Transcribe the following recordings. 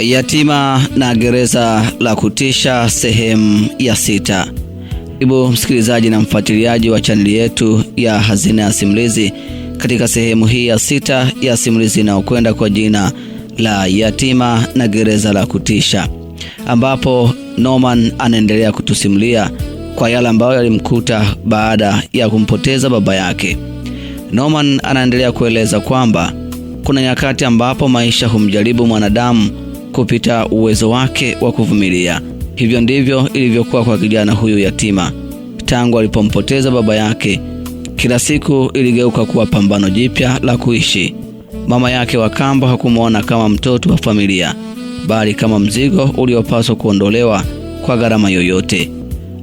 Yatima na Gereza la Kutisha sehemu ya 6. Karibu msikilizaji na mfuatiliaji wa chaneli yetu ya Hazina ya Simulizi katika sehemu hii ya 6 ya simulizi inayokwenda kwa jina la Yatima na Gereza la Kutisha, ambapo Norman anaendelea kutusimulia kwa yale ambayo yalimkuta baada ya kumpoteza baba yake. Norman anaendelea kueleza kwamba kuna nyakati ambapo maisha humjaribu mwanadamu kupita uwezo wake wa kuvumilia. Hivyo ndivyo ilivyokuwa kwa kijana huyu yatima. Tangu alipompoteza baba yake, kila siku iligeuka kuwa pambano jipya la kuishi. Mama yake wa kambo hakumuona kama mtoto wa familia, bali kama mzigo uliopaswa kuondolewa kwa gharama yoyote.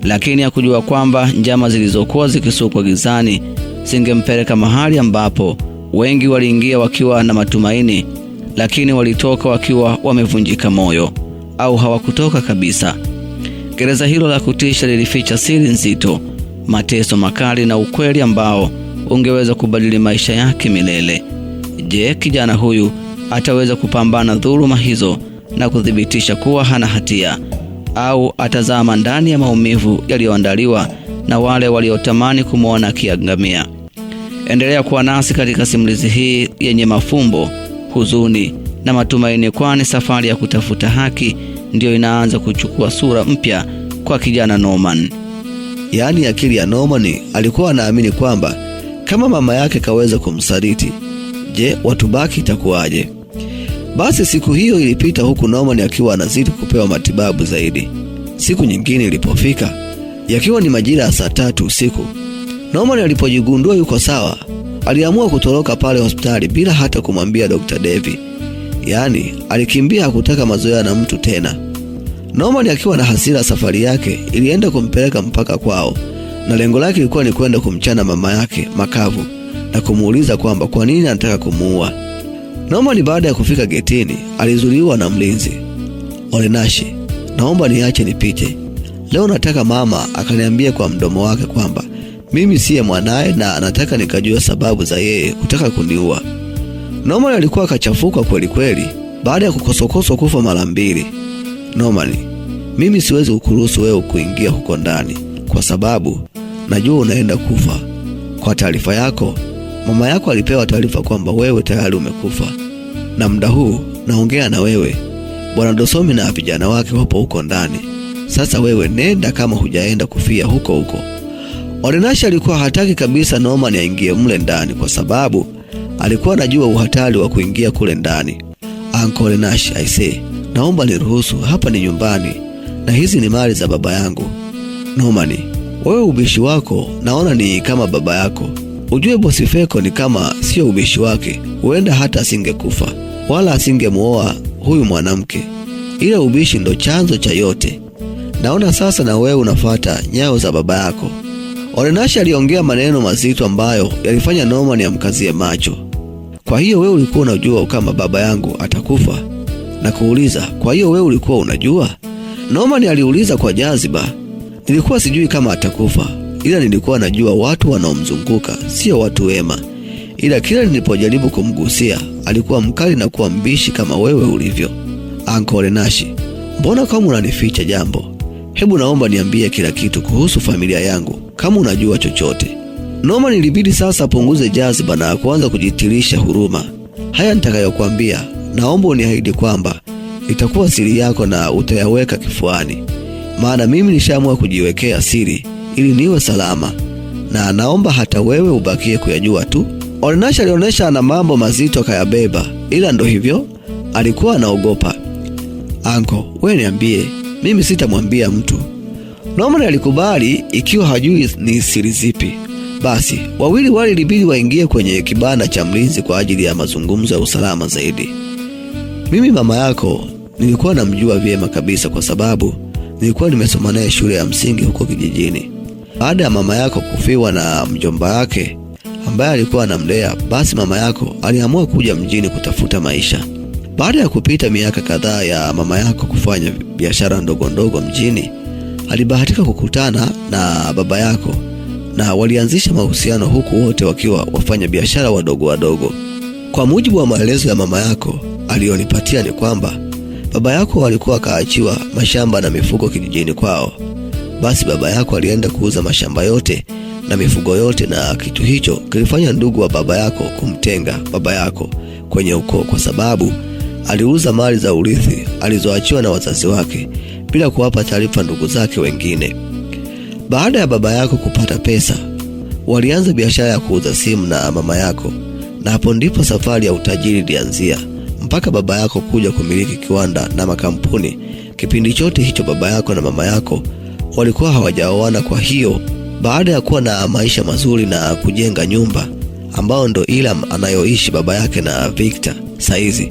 Lakini hakujua kwamba njama zilizokuwa zikisukwa gizani zingempeleka mahali ambapo wengi waliingia wakiwa na matumaini, lakini walitoka wakiwa wamevunjika moyo au hawakutoka kabisa. Gereza hilo la kutisha lilificha siri nzito, mateso makali na ukweli ambao ungeweza kubadili maisha yake milele. Je, kijana huyu ataweza kupambana dhuluma hizo na kuthibitisha kuwa hana hatia, au atazama ndani ya maumivu yaliyoandaliwa na wale waliotamani kumwona akiangamia? Endelea kuwa nasi katika simulizi hii yenye mafumbo, huzuni na matumaini, kwani safari ya kutafuta haki ndiyo inaanza kuchukua sura mpya kwa kijana Norman. Yaani akili ya Norman alikuwa anaamini kwamba kama mama yake kaweza kumsaliti, je, watu baki itakuwaje? Basi siku hiyo ilipita huku Norman akiwa anazidi kupewa matibabu zaidi. Siku nyingine ilipofika, yakiwa ni majira ya 3:00 usiku, Norman alipojigundua yuko sawa, aliamua kutoroka pale hospitali bila hata kumwambia Dr. Devi. Yaani alikimbia, hakutaka mazoea na mtu tena. Norman akiwa na hasira, safari yake ilienda kumpeleka mpaka kwao, na lengo lake lilikuwa ni kwenda kumchana mama yake makavu na kumuuliza kwamba kwa nini anataka kumuua. Norman baada ya kufika getini alizuiliwa na mlinzi. Olenashi, naomba niache nipite. Leo nataka mama akaniambia kwa mdomo wake kwamba mimi siye mwanae na anataka nikajua sababu za yeye kutaka kuniua. Norman alikuwa akachafuka kweli kweli baada ya kukosokoswa kufa mara 2. Norman, mimi siwezi kukuruhusu wewe kuingia huko ndani kwa sababu najua unaenda kufa. Kwa taarifa yako, mama yako alipewa taarifa kwamba wewe tayari umekufa, na muda huu naongea na wewe. Bwana Dosomi na vijana wake wapo huko ndani. Sasa wewe nenda kama hujaenda kufia huko huko. Olenashi alikuwa hataki kabisa Norman aingie mle ndani kwa sababu alikuwa anajua uhatari wa kuingia kule ndani. Uncle Olenashi, I say, naomba niruhusu, hapa ni nyumbani na hizi ni mali za baba yangu. Norman, wewe ubishi wako naona ni kama baba yako. Ujue bosi Feko ni kama sio ubishi wake, huenda hata asingekufa wala asingemuoa huyu mwanamke. Ila ubishi ndo chanzo cha yote. Naona sasa na wewe unafuata nyayo za baba yako. Olenashi aliongea maneno mazito ambayo yalifanya Norman amkazie macho. Kwa hiyo wewe ulikuwa unajua kama baba yangu atakufa? Na kuuliza, kwa hiyo wewe ulikuwa unajua? Norman aliuliza kwa jaziba. Nilikuwa sijui kama atakufa, ila nilikuwa najua watu wanaomzunguka sio watu wema. Ila kila nilipojaribu kumgusia alikuwa mkali na kuwa mbishi kama wewe ulivyo. Uncle Olenashi, mbona kama unanificha jambo? Hebu naomba niambie kila kitu kuhusu familia yangu kama unajua chochote. Norman ilibidi sasa apunguze jaziba na kuanza kujitilisha huruma. Haya nitakayokuambia, naomba uniahidi kwamba itakuwa siri yako na utayaweka kifuani. Maana mimi nishaamua kujiwekea siri ili niwe salama, na naomba hata wewe ubakie kuyajua tu. Olenashi alionyesha ana mambo mazito kayabeba, ila ndo hivyo alikuwa anaogopa. Anko, wewe niambie, mimi sitamwambia mtu. Norman alikubali ikiwa hajui ni siri zipi. Basi wawili wale ilibidi waingie kwenye kibanda cha mlinzi kwa ajili ya mazungumzo ya usalama zaidi. Mimi mama yako nilikuwa namjua vyema kabisa kwa sababu nilikuwa nimesoma naye shule ya msingi huko kijijini. Baada ya mama yako kufiwa na mjomba wake ambaye alikuwa anamlea, basi mama yako aliamua kuja mjini kutafuta maisha. Baada ya kupita miaka kadhaa ya mama yako kufanya biashara ndogo ndogo mjini, alibahatika kukutana na baba yako na walianzisha mahusiano huku wote wakiwa wafanya biashara wadogo wadogo. Kwa mujibu wa maelezo ya mama yako aliyonipatia ni kwamba Baba yako alikuwa kaachiwa mashamba na mifugo kijijini kwao. Basi baba yako alienda kuuza mashamba yote na mifugo yote, na kitu hicho kilifanya ndugu wa baba yako kumtenga baba yako kwenye ukoo, kwa sababu aliuza mali za urithi alizoachiwa na wazazi wake bila kuwapa taarifa ndugu zake wengine. Baada ya baba yako kupata pesa, walianza biashara ya kuuza simu na mama yako, na hapo ndipo safari ya utajiri ilianzia mpaka baba yako kuja kumiliki kiwanda na makampuni. Kipindi chote hicho baba yako na mama yako walikuwa hawajaoana. Kwa hiyo baada ya kuwa na maisha mazuri na kujenga nyumba ambao ndo ila anayoishi baba yake na Victor saizi,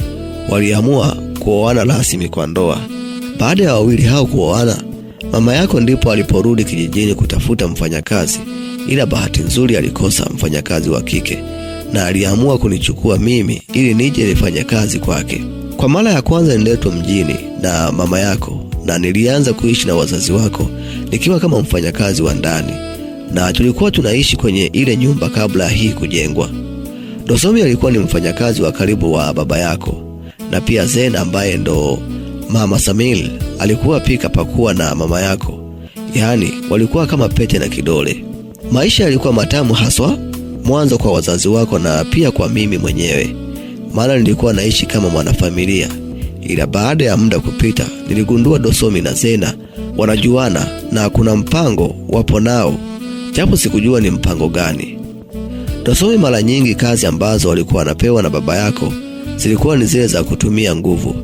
waliamua kuoana rasmi kwa ndoa. Baada ya wawili hao kuoana, mama yako ndipo aliporudi kijijini kutafuta mfanyakazi, ila bahati nzuri alikosa mfanyakazi wa kike na aliamua kunichukua mimi ili nije nifanye kazi kwake. Kwa mara ya kwanza nililetwa mjini na mama yako na nilianza kuishi na wazazi wako nikiwa kama mfanyakazi wa ndani, na tulikuwa tunaishi kwenye ile nyumba kabla hii kujengwa. Dosomi alikuwa ni mfanyakazi wa karibu wa baba yako, na pia Zena ambaye ndo mama Samil alikuwa pika pakuwa na mama yako, yaani walikuwa kama pete na kidole. Maisha yalikuwa matamu haswa mwanzo kwa wazazi wako na pia kwa mimi mwenyewe, maana nilikuwa naishi kama mwanafamilia. Ila baada ya muda kupita, niligundua Dosomi na Zena wanajuana na kuna mpango wapo nao, japo sikujua ni mpango gani. Dosomi mara nyingi kazi ambazo walikuwa wanapewa na baba yako zilikuwa ni zile za kutumia nguvu.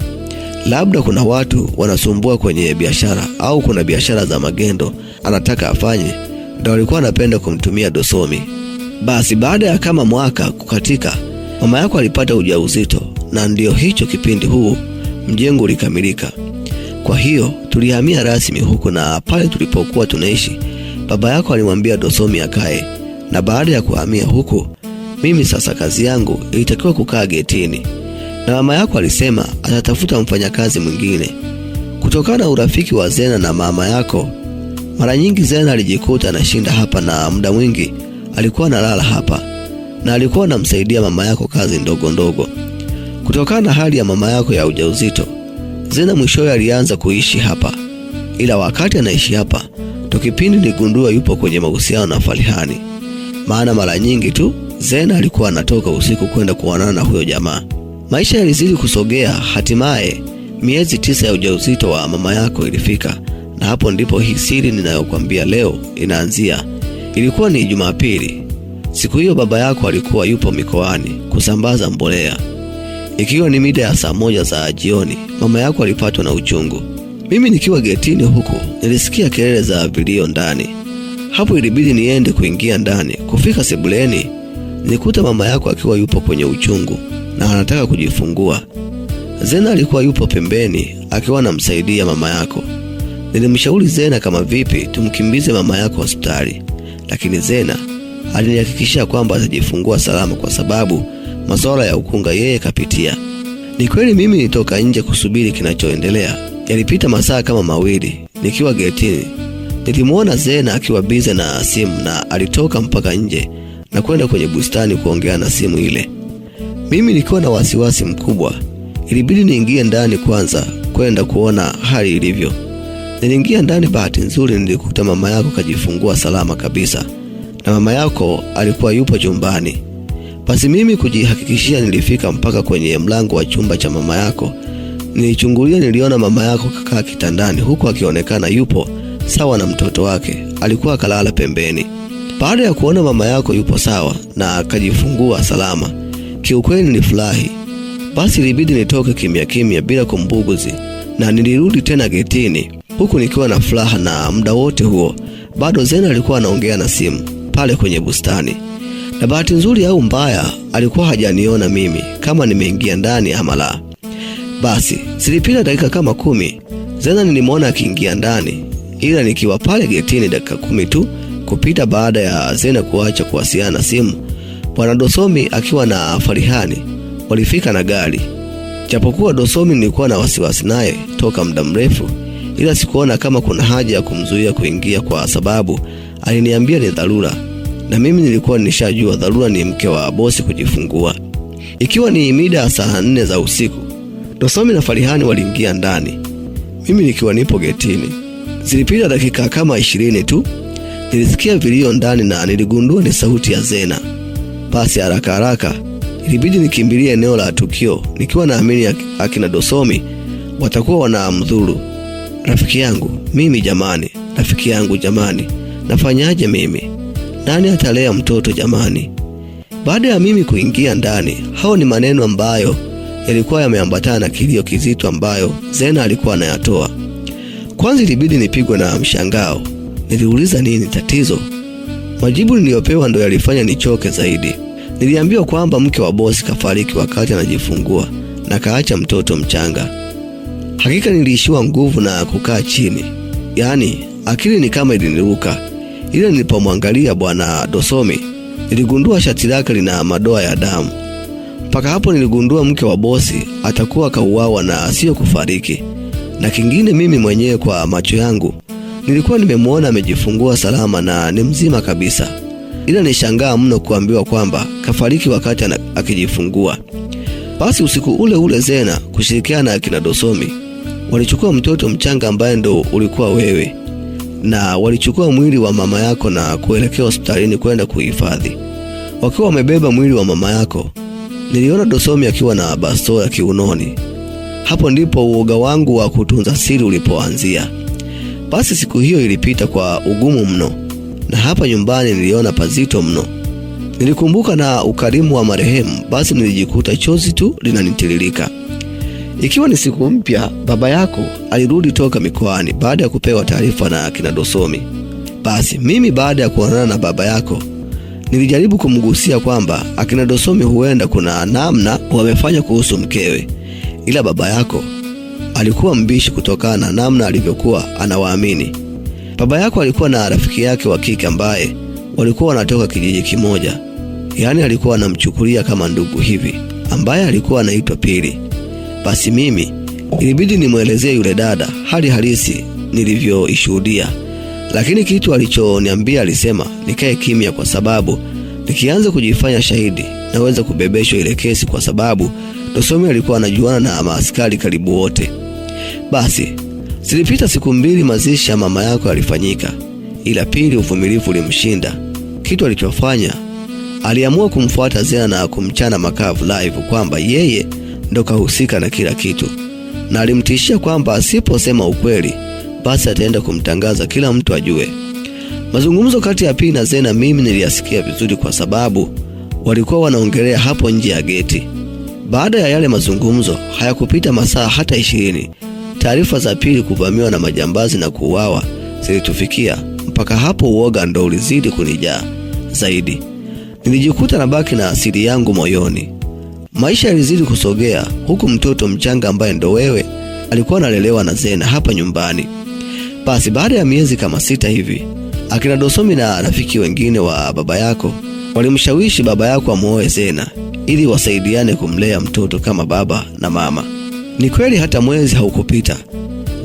Labda kuna watu wanasumbua kwenye biashara au kuna biashara za magendo anataka afanye, ndio alikuwa anapenda kumtumia Dosomi. Basi baada ya kama mwaka kukatika, mama yako alipata ujauzito, na ndio hicho kipindi huu mjengo ulikamilika. Kwa hiyo tulihamia rasmi huku, na pale tulipokuwa tunaishi baba yako alimwambia Dosomi akae, na baada ya kuhamia huku, mimi sasa kazi yangu ilitakiwa kukaa getini, na mama yako alisema atatafuta mfanyakazi mwingine. Kutokana na urafiki wa Zena na mama yako, mara nyingi Zena alijikuta anashinda hapa na muda mwingi alikuwa analala hapa, na alikuwa anamsaidia mama yako kazi ndogo ndogo. Kutokana na hali ya mama yako ya ujauzito, Zena mwishowe alianza kuishi hapa. Ila wakati anaishi hapa ndo kipindi niligundua yupo kwenye mahusiano na Farihani, maana mara nyingi tu Zena alikuwa anatoka usiku kwenda kuonana na huyo jamaa. Maisha yalizidi kusogea, hatimaye miezi 9 ya ujauzito wa mama yako ilifika, na hapo ndipo hii siri ninayokuambia leo inaanzia. Ilikuwa ni Jumapili. Siku hiyo baba yako alikuwa yupo mikoani kusambaza mbolea. Ikiwa ni mida ya 1:00 za jioni, mama yako alipatwa na uchungu. Mimi nikiwa getini huku nilisikia kelele za vilio ndani. Hapo ilibidi niende kuingia ndani. Kufika sebuleni nikuta mama yako akiwa yupo kwenye uchungu na anataka kujifungua. Zena alikuwa yupo pembeni akiwa anamsaidia mama yako. Nilimshauri Zena kama vipi tumkimbize mama yako hospitali, lakini Zena alinihakikishia kwamba atajifungua salama kwa sababu masuala ya ukunga yeye kapitia. Ni kweli mimi nitoka nje kusubiri kinachoendelea. Yalipita masaa kama 2 nikiwa getini. Nilimuona Zena akiwa bize na simu na alitoka mpaka nje na kwenda kwenye bustani kuongea na simu ile. Mimi nikiwa na wasiwasi mkubwa, ilibidi niingie ndani kwanza kwenda kuona hali ilivyo. Niliingia ndani, bahati nzuri nilikuta mama yako kajifungua salama kabisa, na mama yako alikuwa yupo chumbani. Basi mimi kujihakikishia, nilifika mpaka kwenye mlango wa chumba cha mama yako. Nilichungulia, niliona mama yako kakaa kitandani huku akionekana yupo sawa na mtoto wake alikuwa akalala pembeni. Baada ya kuona mama yako yupo sawa na akajifungua salama, kiukweli nilifurahi. Basi ilibidi nitoke kimya kimya bila kumbuguzi, na nilirudi tena getini huku nikiwa na furaha, na muda wote huo bado Zena alikuwa anaongea na simu pale kwenye bustani. Na bahati nzuri au mbaya, alikuwa hajaniona mimi kama nimeingia ndani ama la. Basi zilipita dakika kama 10, Zena nilimwona akiingia ndani, ila nikiwa pale getini dakika 10 tu kupita baada ya Zena kuacha kuwasiliana na simu, Bwana Dosomi akiwa na Farihani walifika na gari. Japokuwa Dosomi nilikuwa na wasiwasi naye toka muda mrefu, ila sikuona kama kuna haja ya kumzuia kuingia kwa sababu aliniambia ni dharura, na mimi nilikuwa nishajua dharura ni mke wa bosi kujifungua. Ikiwa ni mida ya 4:00 za usiku, Dosomi na Farihani waliingia ndani, mimi nikiwa nipo getini. Zilipita dakika kama 20 tu, nilisikia vilio ndani na niligundua ni sauti ya Zena. Basi haraka haraka ilibidi nikimbilie eneo la tukio, nikiwa naamini akina Dosomi watakuwa wanamdhuru rafiki yangu mimi. Jamani, rafiki yangu jamani, nafanyaje mimi? Nani atalea mtoto jamani? Baada ya mimi kuingia ndani, hao ni maneno ambayo yalikuwa yameambatana na kilio kizito ambayo Zena alikuwa anayatoa. Kwanza ilibidi nipigwe na mshangao. Niliuliza nini tatizo? Majibu niliyopewa ndo yalifanya nichoke zaidi. Niliambiwa kwamba mke wa bosi kafariki wakati anajifungua na kaacha mtoto mchanga. Hakika niliishiwa nguvu na kukaa chini. Yaani akili ni kama iliniruka. Ila nilipomwangalia bwana Dosomi, niligundua shati lake lina madoa ya damu. Mpaka hapo niligundua mke wa bosi atakuwa kauawa na sio kufariki. Na kingine, mimi mwenyewe kwa macho yangu nilikuwa nimemuona amejifungua salama na ni mzima kabisa. Ila nishangaa mno kuambiwa kwamba kafariki wakati akijifungua. Basi usiku ule ule Zena kushirikiana na akina Dosomi walichukua mtoto mchanga ambaye ndo ulikuwa wewe, na walichukua mwili wa mama yako na kuelekea hospitalini kwenda kuhifadhi. Wakiwa wamebeba mwili wa mama yako, niliona Dosomi akiwa na bastola kiunoni. Hapo ndipo uoga wangu wa kutunza siri ulipoanzia. Basi siku hiyo ilipita kwa ugumu mno, na hapa nyumbani niliona pazito mno. Nilikumbuka na ukarimu wa marehemu, basi nilijikuta chozi tu linanitiririka. Ikiwa ni siku mpya, baba yako alirudi toka mikoani baada ya kupewa taarifa na kina Dosomi. Basi mimi baada ya kuonana na baba yako nilijaribu kumgusia kwamba akina Dosomi huenda kuna namna wamefanya kuhusu mkewe, ila baba yako alikuwa mbishi kutokana na namna alivyokuwa anawaamini. Baba yako alikuwa na rafiki yake wa kike ambaye walikuwa wanatoka kijiji kimoja, yaani alikuwa anamchukulia kama ndugu hivi, ambaye alikuwa anaitwa Pili. Basi mimi ilibidi nimwelezee yule dada hali halisi nilivyoishuhudia, lakini kitu alichoniambia, alisema nikae kimya, kwa sababu nikianza kujifanya shahidi naweza kubebeshwa ile kesi, kwa sababu Dosomi alikuwa anajuana na maaskari karibu wote. Basi zilipita siku 2, mazishi ya mama yako yalifanyika, ila Pili uvumilivu ulimshinda. Kitu alichofanya, aliamua kumfuata Zena na kumchana makavu live kwamba yeye ndo kahusika na kila kitu, na alimtishia kwamba asiposema ukweli basi ataenda kumtangaza kila mtu ajue. Mazungumzo kati ya Pili na Zena mimi niliyasikia vizuri, kwa sababu walikuwa wanaongelea hapo nje ya geti. Baada ya yale mazungumzo, hayakupita masaa hata 20, taarifa za Pili kuvamiwa na majambazi na kuuawa zilitufikia. Mpaka hapo uoga ndo ulizidi kunijaa zaidi. Nilijikuta nabaki na asili yangu moyoni. Maisha yalizidi kusogea, huku mtoto mchanga ambaye ndo wewe alikuwa analelewa na Zena hapa nyumbani. Basi baada ya miezi kama 6 hivi, akina Dosomi na rafiki wengine wa baba yako walimshawishi baba yako amuoe Zena ili wasaidiane kumlea mtoto kama baba na mama. Ni kweli hata mwezi haukupita,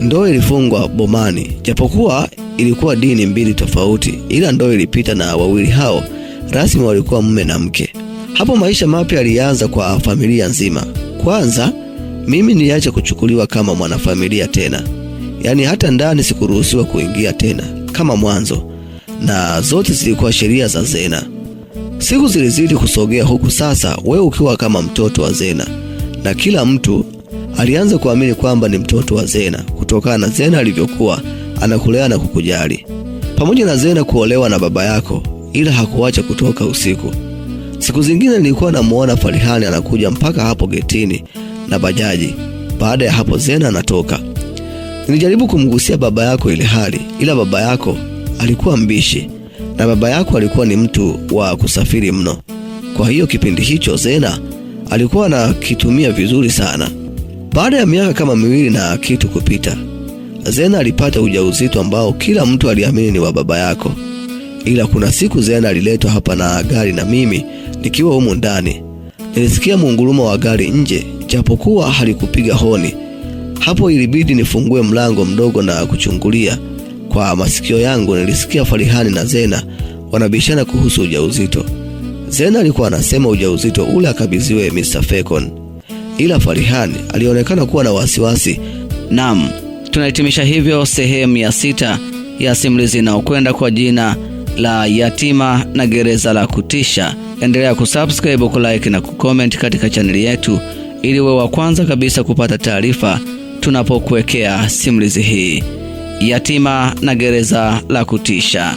ndoa ilifungwa bomani, japokuwa ilikuwa dini mbili tofauti, ila ndoa ilipita na wawili hao rasmi walikuwa mume na mke. Hapo maisha mapya yalianza kwa familia nzima. Kwanza mimi niliacha kuchukuliwa kama mwanafamilia tena, yaani hata ndani sikuruhusiwa kuingia tena kama mwanzo, na zote zilikuwa sheria za Zena. Siku zilizidi kusogea, huku sasa wewe ukiwa kama mtoto wa Zena, na kila mtu alianza kuamini kwamba ni mtoto wa Zena kutokana na Zena alivyokuwa anakulea na kukujali. Pamoja na Zena kuolewa na baba yako, ila hakuacha kutoka usiku. Siku zingine nilikuwa namuona Farihani anakuja mpaka hapo getini na bajaji. Baada ya hapo Zena anatoka. Nilijaribu kumgusia baba yako ile hali, ila baba yako alikuwa mbishi na baba yako alikuwa ni mtu wa kusafiri mno. Kwa hiyo kipindi hicho Zena alikuwa anakitumia vizuri sana. Baada ya miaka kama 2 na kitu kupita, Zena alipata ujauzito ambao kila mtu aliamini ni wa baba yako. Ila kuna siku Zena aliletwa hapa na gari na mimi nikiwa humu ndani. Nilisikia muungurumo wa gari nje, japokuwa halikupiga honi. Hapo ilibidi nifungue mlango mdogo na kuchungulia. Kwa masikio yangu nilisikia Farihani na Zena wanabishana kuhusu ujauzito. Zena alikuwa anasema ujauzito ule akabidhiwe Mr. Fekon, Ila Farihani alionekana kuwa na wasiwasi. Naam, tunahitimisha hivyo sehemu ya 6 ya simulizi inayokwenda kwa jina la Yatima na Gereza la Kutisha. Endelea kusubscribe, kulike na kucomment katika chaneli yetu ili uwe wa kwanza kabisa kupata taarifa tunapokuwekea simulizi hii. Yatima na Gereza la Kutisha.